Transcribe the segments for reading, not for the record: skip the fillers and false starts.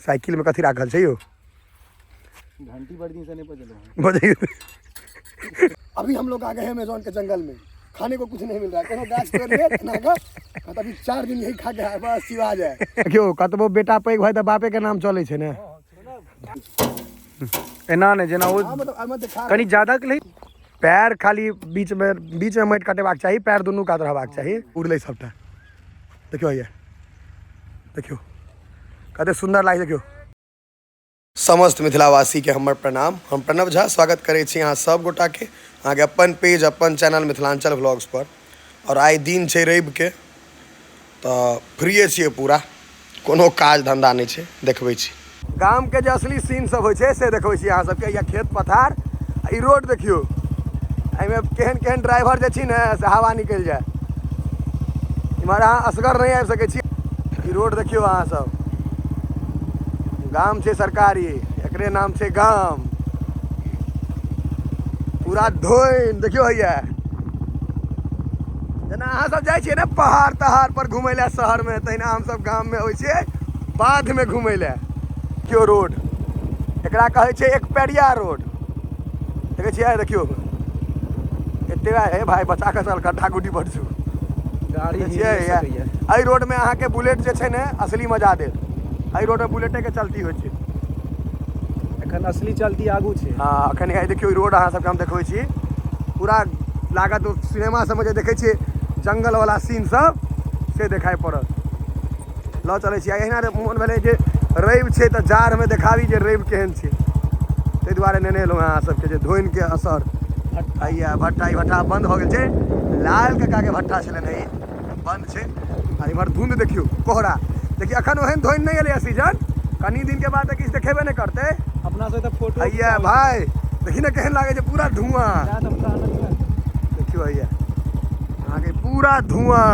Cycle में कथी राखल छै यौ? घंटी बड़ दिन से नहीं बजलो। बजै। अभी हम लोग आ गए हैं अमेजोन के जंगल में, खाने को कुछ नहीं मिल रहा है, कोनो गाछ तोड़ ले ना का, तो अभी 4 दिन यही खा के आए, बस सिवा जाए। देखियौ, कतबो बेटा पैघ भाई तऽ बापे के नाम चलै छै ने। एना नहि जेना ओ हाँ, मतलब एहिमे देखा कनि ज्यादा के लिए। पैर खाली बीच में, बीच में माटि कटेबाक चाही, पैर दुनू कात रहबाक चाही। उड़लै सबटा। देखियौ हैया, देखियौ कते सुन्दर लागै। देखियौ, समस्त मिथिलावासीके हमर प्रणाम। हम प्रणव झा स्वागत करै छी अहाँ सब गोटाके अहाँके अपन पेज, अपन चैनल मिथिलांचल व्लॉग्स पर। और आइ दिन छै रविके, तऽ फ्रीए छियै पूरा, कोनो काज धन्धा नहि छै। देखबै छी गामके जे असली सीन सब होइ छै से देखबै छी अहाँ सबके। या खेत पथार, ई रोड देखियौ, एहिमे केहन केहन ड्राइवर जे छी ने से हवा निकलि जाय। इम्हर अहाँ असगर नहि आबि सकै छी। ई रोड देखियौ अहाँ सब, गाम छै सरकारी, एकरे नाम छै गाम। पूरा धोइन देखियौ हैया, जेना अहाँ सब जाइ छियै ने पहाड़ तहाड़ पर घुमै लए शहरमे, तहिना हमसब गाममे अबै छियै बाधमे घुमै लए। देखियौ रोड, एकरा कहै छै एक पैरिया रोड। देखै छियै? देखियौ एते हे भाई, बचा कऽ चल, गड्ढा गुड्डी बड छौ। गाड़ी देखै छियै, एहि रोडमे अहाँके बुलेट जे छै ने असली मजा देत। एहि रोडमे बुलेटेके चलती होइ छै। एखन असली चलती आगू छै। हँ, एखन एहि देखियौ, ई रोड अहाँ सबके हम देखबै छी, पूरा लागत ओ सिनेमा सबमे जे देखै छियै जंगल वाला सीन सब, से देखाइ पड़त। लऽ चलै छी। अहिना मोन भेलै जे रवि छै तऽ जाड़मे देखाबी जे रवि केहन छै, ताहि दुआरे नेने एलहुँ अहाँ सबके जे धोनिके असर। हैया भट्टा, ई भट्टा बन्द भऽ गेल छै। लाल काकाके भट्टा छलनि हे, ई बन्द छै। आ इम्हर धुंध देखियौ, कोहरा देखियौ। अखन ओहन धोनि नहि एलैए सीजन, कनि दिनके बाद तऽ किछु देखेबे नहि करतै। अपना से तऽ फोटो। हैया भाई, देखी ने केहन लागै छै, पूरा धुआं। देखियौ हैया अहाँके पूरा धुआं।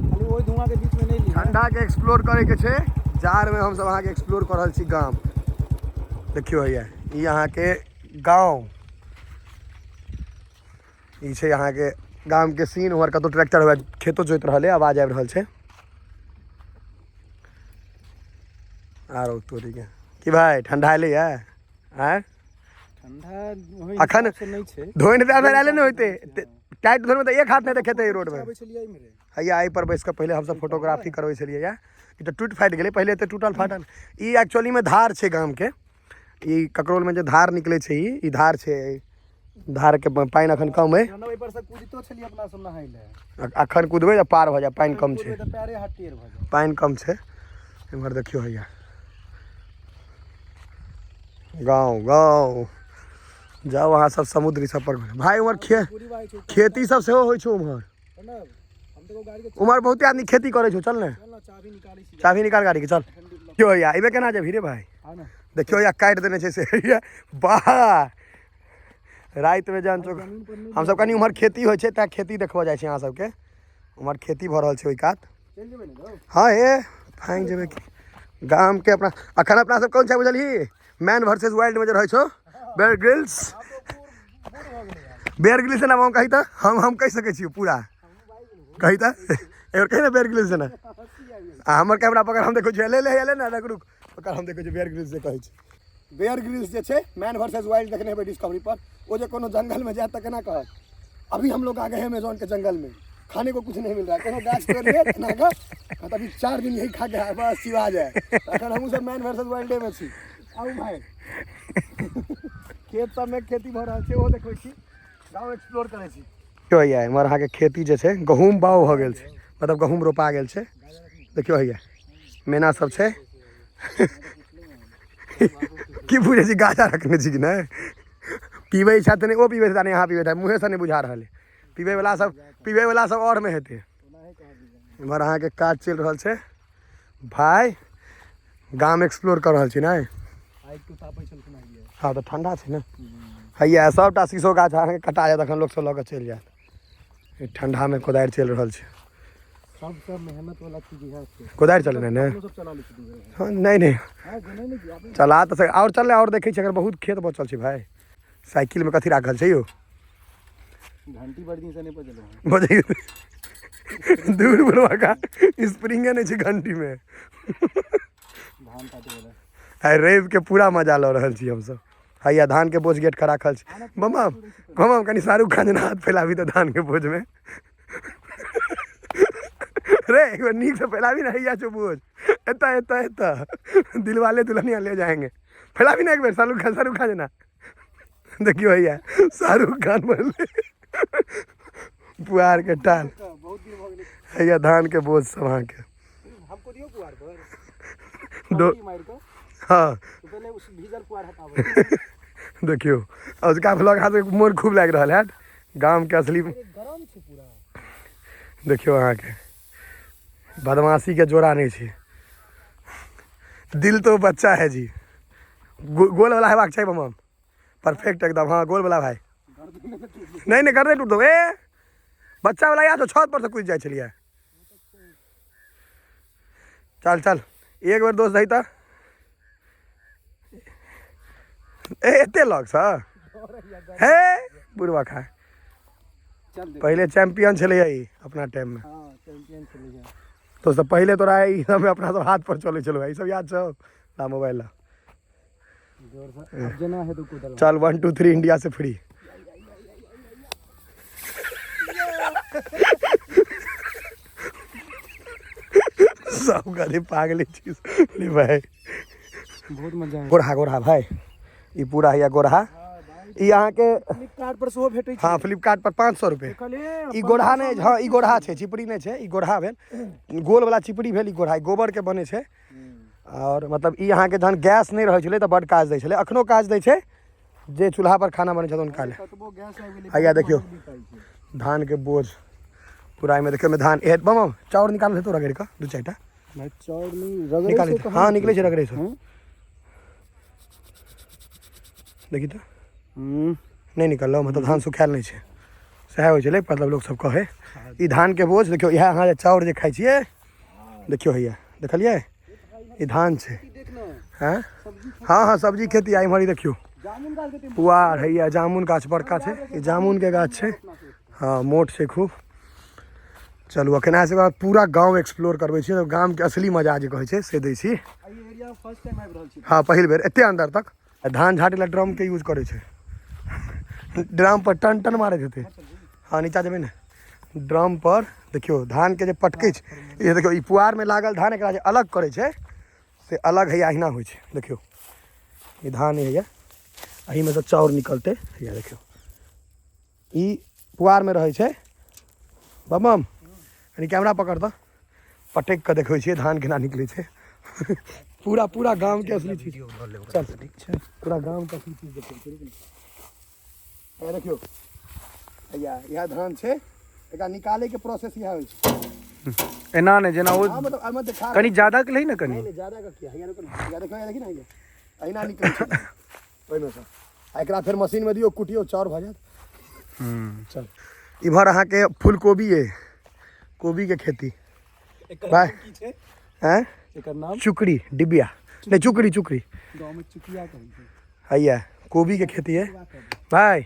खाली ओहि धुआं के बीच में नहीं ली। ठंडा के एक्सप्लोर करे के छै, जाड़मे हमसब अहाँके एक्सप्लोर कऽ रहल छी गाम। देखियौ हैया, ई अहाँके गाँव, ई छै अहाँके गामके सीन। उम्हर कतौ ट्रैक्टर हुए खेतो जोति रहल है, आवाज आबि रहल छै। आरो तोरी के की भाई, ठंडा एलै है आँय? ठंडा अखन से नहीं छै। धोनि तऽ एहिबेर आयले नहि होइते, टाइट धोनि तऽ एक हाथ नहि देखेतै एहि रोडमे। आबै छलियै एहिमे। हैया एहि पर बैस कऽ पहिले हमसब फोटोग्राफी करबै छलियै। ई तऽ टूटि फाटि गेलै, पहिले एते टूटल फाटल। ई एक्चुअलीमे धार छै गामके, ई ककरोलमे जे धार निकलै छै, ई धार छै। धारके पानि अखन कम अइ। प्रणव, एहि पर से कूदितो छलियै अपना सब नहाय लए। अखन कुदबै तऽ पार भऽ जायब, पानि कम छै। कूदबै तऽ पैरे हाथ टेढ़ भऽ जायत। पानि कम छै। एम्हर देखियौ हैया गाँव। गाँव जाउ अहाँ सब समुद्र ई सब पर भाई, उम्हर पूरी बात छै। खेती सब सेहो होइ छै उम्हर। प्रणव, हम तऽ गाड़ी के उम्हर बहुते आदमी खेती करै छौ। चल ने। चल ना, चाबी निकालै छी। चाभी निकाल गाड़ी के, चल। देखियौ हैया, एहिमे केना जेबही रे भाई? आ ना। देखियौ हैया, काटि देने छै से हैया। वाह, रातिमे जहन चौक जमीन पर नहीं। हमसब कनि उम्हर खेती होइ छै तैं खेती देखबऽ जाइ छी अहाँ सबके। उम्हर खेती भऽ रहल छै ओहि कात। चलि जेबै ने रौ? हँ, हे फाँकि जेबै की गामके अपना। अखन अपना सब कोन छै बुझलही? मैन वर्सेस वाइल्ड मे जे रहै छौ बेयर ग्रिल्स, बेयर ग्रिल्स ना हम कही तऽ हम कहि सकै छियौ पूरा। कही तऽ एक कही ने बेयर ग्रिल्स ना। आ हमर कैमरा पकड़, हम देखै छियै। ले ले ले ने, रुक रुक, पकड़, हम देखै छियै। बेयर ग्रिल्स जे कहै छै, बेयर ग्रिल्स जे छै, मैन वर्सेस वाइल्ड देखने हेबै डिस्कवरी पर, ओ जे कोनो जंगल में जायत तऽ केना कहत, अभी हम लोग आ गए हैं अमेजोन के जंगल में, खाने को कुछ नहीं मिल रहा है, कोनो गाछ तोड़ ले ना का, तो अभी 4 दिन यही खा के आए, बस सिवा जाए। अखन हमहूँ सब मैन वर्सेस वाइल्डे में छी। आउ भाई, खेत सबमे खेती भऽ रहल छै, ओहो देखबै छी। गाँव एक्सप्लोर करै छी। देखियौ हैया, एम्हर अहाँके खेती जे छै, गहूँम बाउ भऽ गेल छै, मतलब गहूँम रोपा गेल छै। देखियौ हैया, मेना सब छै। की बुझै छी, गाजा रखने छी कि नहि? पीबै छथि नहि ओ पीबै छथि, नहि अहाँ पीबै छथि, मुँहेसँ नहि बुझा रहल है। पीबै वला सब, पीबै वला सब आओर मे हेतै। एम्हर अहाँके काज चलि रहल छै। भाय, गाम एक्सप्लोर कऽ रहल छी ने? आगि के तापै छलखिन आइए। हँ तऽ ठंडा छै ने। हैया सबटा शीशो गाछ अहाँके कटा जायत, अखन लोक सब लऽ कऽ चलि जायत। ई ठंडामे कोदारि चलि रहल छै। सबसँ मेहनत वाला चीज इएह छै। कोदारि चलेनाइ ने। अपनो सब चला लै छी दू बेर। हँ, नहि नहि। हँ, नहि नहि आबै। चला तऽ सक आओर चललै, आओर देखै छी अगर बहुत खेत बचल छै। भाय, साइकिलमे कथी राखल छै यौ? घंटी बड़ दिन से नहीं बजलो। बजै। दूर बुढ़वा का स्प्रिंगे नहि छै घंटीमे। धान काटे वाला। आइ रविके पूरा मजा लऽ रहल छी हमसब। हैया धानके बोझ गेट के राखल छै। बमम बमम कनि शाहरुख खान जेना हाथ फैलाबी तऽ धानके बोझमे। रे एक बेर नीक से फैलाबी ने, हैया छौ बोझ। एतऽ एतऽ एतऽ दिलवाले दुल्हनिया ले जाएंगे। फैलाबी ने एक बेर शाहरुख खान, शाहरुख खान जेना। देखियौ हैया शाहरुख खान बनलै। पुआर के टाल। बहुत दिन भऽ गेलै। हैया धान के बोझ सब अहाँके। हमको दियौ पुआर पर। दो मारि कऽ। हाँ। तो पहले उस भीजल पुआर हटाबै। देखियौ अजुका व्लॉग अहाँ सबके मोन खूब लागि रहल हैत। गामके असली गरम छै पूरा। देखियौ अहाँके बदमाशी के जोड़ा नहि छै। दिल तो बच्चा है जी। गोल वाला हेबाक चाही बमम। परफेक्ट एकदम। हाँ गोल वाला भाई। नहीं नहीं गर्दन टूट दो। ए बच्चा वाला याद हो छत पर से कूद जाइ छलियै। चल चल एक बेर दोस्त दही तऽ। ए एते लगसँ हे बुढ़वा खा। पहिले चैंपियन छलैया ई अपना टाइम में। हाँ चैंपियन छलैया। तो सब पहिले तोरा ई सब अपना सब हाथ पर चलै छलौ, ई सब याद छौ? ला मोबाइल ला। जोर से अब जेना हेतौ कूदल। चल 1 2 3 इंडिया से फ्री। सब गधे पागले चीज ले भाई। बहुत मजा है। गोरहा गोरहा भाई, ई पूरा हैया गोरहा। ई अहाँके फ्लिपकार्ट पर सेहो भेटै छै। हाँ फ्लिपकार्ट पर 500 रुपए। देखलियै? ई गोरहा नहि, हाँ ई गोरहा छै, चिपड़ी नहि छै, ई गोरहा भेल। गोल वाला चिपड़ी भेल ई गोरहा, ई गोबर के बनै छै। और मतलब ई अहाँके जहन गैस नहि रहै छलै तऽ बड्ड काज दै छलै, अखनो काज दै छै जे चूल्हा पर खाना बनै छै हुनका लए। कतबो गैस आबि गेलै। हैया देखियौ बिकाइ छै। धान के बोझ पूरा एहिमे देखियौ एहिमे धान। ए बम चाउर निकालल हेतौ रगड़ि कऽ 2-4 टा। भाई चाउर नहि रगड़ै निकालै छै। हाँ निकलै छै रगड़ै छै। देखी तऽ नहि निकलल, मतलब धान सुखायल नहि छै। सएह होइ छलै, मतलब लोक सब कहै। ई धान के बोझ देखियौ, इएह अहाँ जे चाउर जे खाइ छियै देखियौ हैया देखलियै ई धान छै। हैं हाँ हाँ सब्जी खेती। आ इम्हर ई देखियौ पुआर हैया, जामुन गाछ बड़का छै, ई जामुन के गाछ छै। हाँ मोट छै खूब। चलू अखन अहाँ सबके पूरा गाँव एक्सप्लोर करबै छी, गाम के असली मजा जे कहै छै से दै छी। हाँ पहिल बेर एते अंदर तक। धान झाड़ै लए ड्रम के यूज करै छै, ड्रम पर टन टन मारैत हेतै। हाँ नीचा जेबै ने ड्रम पर देखियौ धान के जे पटकै छै, ई देखियौ ई पुआर में लागल धान एकरा जे अलग करै छै से अलग हैया अहिना होइ छै। देखियौ ई धान हैया, एहिमे से चाउर निकलतै। हैया देखियौ ई पुआर में रहै छै। बमम कनि कैमरा पकड़ तऽ पटकि कऽ देखबै छियै धान केना निकलै छै। पूरा पूरा गाम के असली चीज। चल ठीक छै, पूरा गाम के असली चीज देखबै छी। हैया देखियौ हैया इएह धान छै, एकरा निकालै के प्रोसेस इएह होइ छै। एना नहि जेना ओ हाँ मतलब एहिमे देखा कनि ज्यादा के लही ने कनि। नहीं नहीं ज्यादा का किया हैया रुको ना। हैया देखियौ, हैया देखी ना, हैया अहिना निकलै छै ओहिमे सँ। आ एकरा फेर मशीन में दियौ, कुटियौ, चाउर भऽ जायत। चल इम्हर अहाँके फूलकोबी अइ, कोबी के खेती। भाई की छै हैं एकर नाम? चुकड़ी डिबिया नहीं चुकड़ी, चुकड़ी गाँव में चुकिया कहै छै। हैया कोबी के खेती है भाई।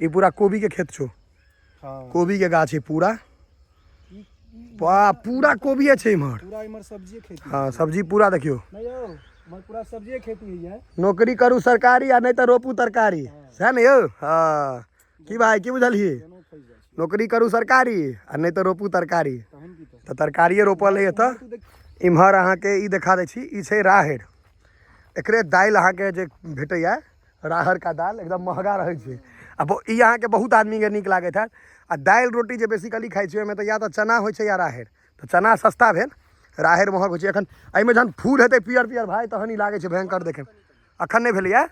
ई पूरा कोबी के खेत छौ। हाँ कोबी के गाछ है पूरा। वाह पूरा कोबीए छै इम्हर। पूरा इम्हर सब्जी खेती। हाँ सब्जी पूरा देखियौ। नहीं यौ इम्हर पूरा सब्जी खेती है। नौकरी करू सरकारी आ नहीं तऽ रोपू तरकारी, सएह ने यौ? हाँ की भाई की बुझलियै? नौकरी करू सरकारी आ नहीं तऽ रोपू तरकारी। तऽ तरकारिए रोपल है एतऽ। इम्हर अहाँके ई देखा दै छी, ई छै राहरि। एकरे दालि अहाँके जे भेटैया राहरि का दालि एकदम महगा रहै छै। आ ई अहाँके बहुत आदमीके नीक लागैत हैत। आ दालि रोटी जे बेसिकली खाइ छी ओहिमे तऽ या तऽ चना होइ छै या राहरि। तऽ चना सस्ता भेल, राहरि महग होइ छै। एखन एहिमे जहन फूल हेतै पियर पियर भाई तहन ई लागै छै भयंकर देखैमे। अखन नहि भेलैया।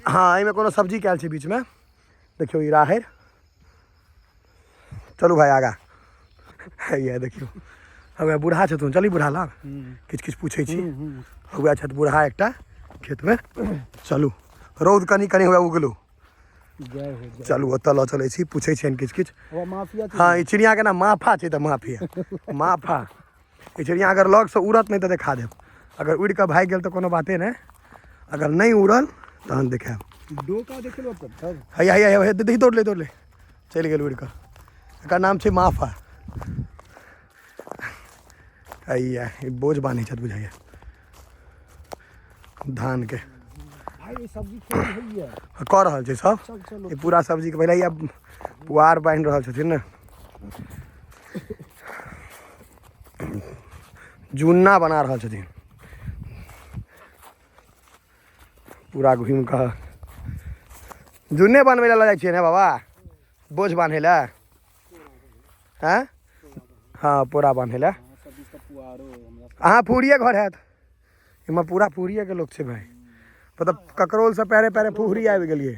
हाँ एहिमे कोनो सब्जी कयल छै बीचमे। देखियौ ई राहरि। चलू भाई आगा। हैया देखियौ हौवे बूढ़ा छथुन, चली बूढ़ा लग किछु किछु पूछै छी। हौवे छथि बूढ़ा एकटा खेतमे। चलू रौद कनि कनि हुए उगलू। चलू ओतऽ लऽ चलै छी, पूछै छियनि किछु किछु। हाँ ई चिड़िया के नाम माफा छै तऽ माफिया माफा। ई चिड़िया अगर लगसँ उड़त नहि तऽ देखा देब, अगर उड़ि कऽ भागि गेल तऽ कोनो बाते नहि, अगर नहि उड़ल तहन देखायब। डोका देखलहुँ तब। हैया हैया हैया देखी दौड़ले दौड़ले चलि गेल उड़ि कऽ। एकर नाम छै माफा। हैया ई बोझ बान्है छथि बुझाइया धानके। भाई ई सब्जी खेती होइए। कऽ रहल छै सब। चल चलो। ई पूरा सब्जीके पहिले हैया पुआर बान्हि रहल छथिन ने, जुन्ना बना रहल छथिन पूरा घुमि कऽ। जुन्ने बनबै लए लऽ जाइ छियै ने बाबा, बोझ बान्है लए? हँ हँ, पोरा बान्है लए। अहाँ पूरिये घर हैत, एहिमे पूरा पूरियेके लोक छै भाय। मतलब ककरौलसँ पैरे पैरे फुहरी आबि गेलियै।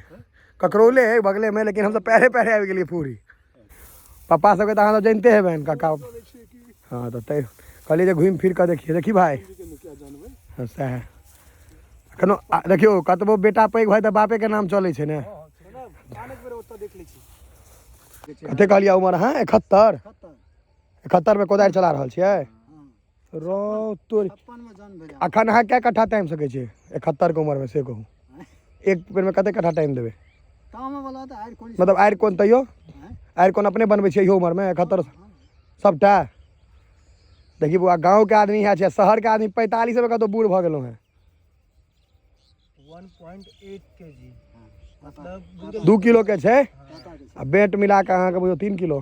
ककरौले है बगलेमे, लेकिन हमसब पैरे पैरे आबि गेलियै फुहरी। पप्पा सबके तऽ अहाँ सब जनिते हेबनि काका। हँ तऽ तै कहलियै जे घुमि फिर कऽ देखियै। देखी भाय, सएह एखनो देखियौ, कतबो बेटा पैघ भाय तऽ बापेके नाम चलै छै ने। कते कहलियै उमर अहाँ? 71? 71मे कोदारि चला रहल छियै? रो तोरी। अखन अहाँ कए कट्ठा टाइम सकै छियै 71के उमरमे, से कहू? एक बेरमे कते कट्ठा टाइम देबै? मतलब आरि कोन, तैयो आरि कोन अपने बनबै छियै इहो उमरमे 71 सबटा? देखी बौआ, गाँवके आदमी इएह छै, शहरके आदमी 45मे कतौ बूढ़ भऽ गेलहुँ हेँ। 1.8 केजी मतलब 2 किलो के छै आ बेंट मिला कऽ अहाँके बुझियौ 3 किलो।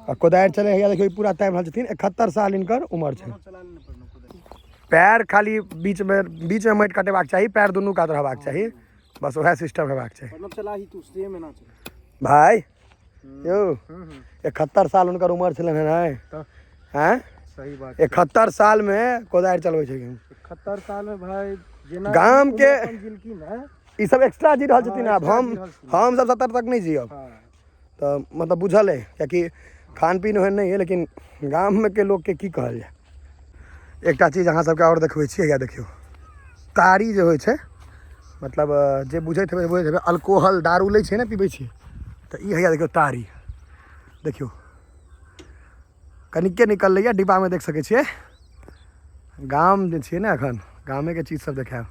आ कोदारि चलै हैया, देखियौ ई पूरा टाइम रहल छथिन। 71 साल हिनकर उमर छै। पैर खाली बीचमे, बीचमे माटि कटेबाक चाही, पैर दुनू कात रहबाक चाही, बस उएह सिस्टम हेबाक चाही। मतलब चला ही तू सेम एना चला भाय यौ। 71 साल हुनकर उमर छलनि हेँ। हैं? सही बात। 71 सालमे कोदारि चलबै छै। 71 साल में भाई जेना गाम के- अपन जिलकिन है। ई सब एक्स्ट्रा जी रहल छथिन। आब हम जी रहल छथिन। हम सब 70 तक नहि जियब। हाँ। तऽ मतलब बुझल अइ, कियाकि खान पीन ओहन नहि अइ, लेकिन गाममे के लोकके की कहल जाय। एकटा चीज अहाँ सबके आओर देखबै छी। हैया देखियौ, तारी जे होइ छै, मतलब जे बुझैत हेबै बुझैत हेबै, अल्कोहल दारू लै छै ने, पीबै छै, तऽ ई हैया देखियौ तारी। देखियौ कनिके निकललैए डिब्बामे, देख सकै छियै। गाम जे छियै ने, एखन गामेके चीज सब देखायब।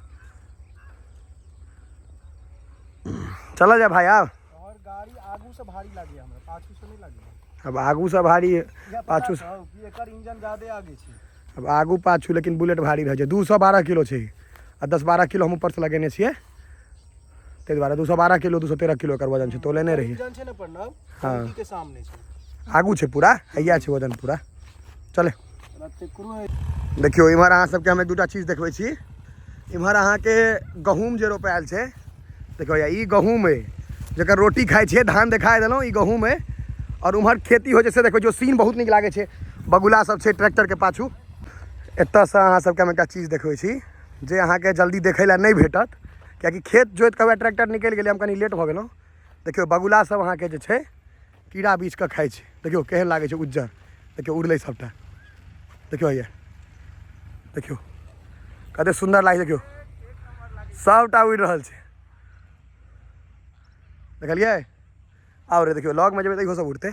चलल जाय भाय आब। और गाड़ी आगू से भारी लागे हमरा, पाछू से नहीं लागे। अब आगू से भारी पाछू से कि एकर इंजन ज्यादा आगे छै। अब आगू पाछू, लेकिन बुलेट भारी रहै छै। 212 किलो छै आ 10-12 किलो हम ऊपरसँ लगेने छियै, ताहि दुआरे 212 किलो, 213 किलो एकर वजन छै। तोले नहि रहियै। इंजन छै ने प्रणव, हाँ। टंकी के सामने छै। आगू छै पूरा, हैया छै वजन पूरा। चले। तेकरो। देखियौ, इम्हर अहाँ सबके हम एक दूटा चीज देखबै छी। इम्हर अहाँके गहूँम जे रोपायल छै, देखियौ भैया, ई गहूँम अइ जकर रोटी खाइ छियै। धान देखाय देलहुँ, ई गहूँम अइ। आओर उम्हर खेती होइ छै से देखबै। जो सीन बहुत नीक लागै छै, बगुला सब छै ट्रैक्टरके पाछू। एतऽसँ अहाँ सबके हम एकटा चीज देखबै छी जे अहाँके जल्दी देखै लए नहि भेटत, कियाकि खेत जोति कऽ ट्रैक्टर निकलि गेलै, हम कनि लेट भऽ गेलहुँ। देखियौ, बगुला सब अहाँके जे छै कीड़ा बीछ कऽ खाइ छै। देखियौ केहन लागै छै उज्जर। देखियौ उड़लै सबटा। देखियौ हैया, देखियौ कते सुन्दर लागै छै। देखियौ सबटा उड़ि रहल छै, देखलियै? आओर देखियौ, लगमे जेबै तऽ इहो सब उड़तै।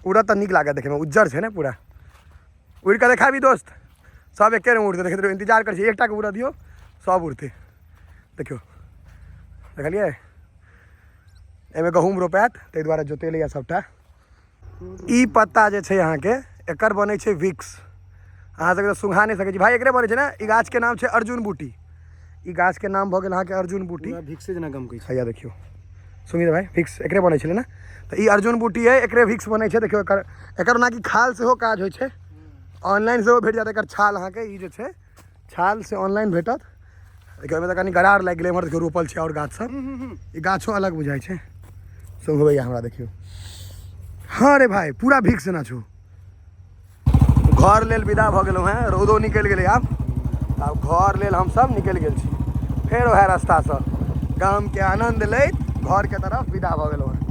उड़त तऽ नीक लागत देखैमे, उज्जर छै ने पूरा। उड़ि कऽ देखाबी दोस्त। सब एके रंग उड़तै, देखैत रहियौ। इंतजार करै छी, एकटाके उड़ऽ दियौ, सब उड़तै। देखियौ, देखलियै? एहिमे गहूँम रोपायत, ताहि दुआरे जोतेलैए सबटा। ई पत्ता जे छै अहाँके, एकर बनै छै विक्स। अहाँ सबके तऽ सुंघा नहि सकै छी भाय। एकरे बनै छै ने? ई गाछके नाम छै अर्जुन बूटी। ई गाछके नाम भऽ गेल अहाँके अर्जुन बूटी। पूरा भिक्से जेना गमकै छै। हैया देखियौ, सुनि भाय, भिक्स एकरे बनै छलै ने? तऽ ई अर्जुन बूटी अइ, एकरे भिक्स बनै छै। देखियौ, एकर एकर ओनाकि खाल सेहो काज होइ छै। ऑनलाइन सेहो भेट जायत एकर छाल अहाँके। ई जे छै छाल से ऑनलाइन भेटत। देखियौ, एहिमे तऽ कनि गरार लागि गेलै। एम्हर देखियौ, रोपल छै आओर गाछ सब। ई गाछो अलग बुझाइ छै। सुंघबैया हमरा, देखियौ। हाँ रे भाय, पूरा भिक्स जेना छौ। घर लेल विदा भऽ गेलहुँ हेँ। रौदो निकलि गेलै आब। आब घर लेल हमसब निकलि गेल छी। फेर वएह रास्तासँ गामके आनन्द लैत घरके तरफ विदा भऽ गेलहुँ हेँ।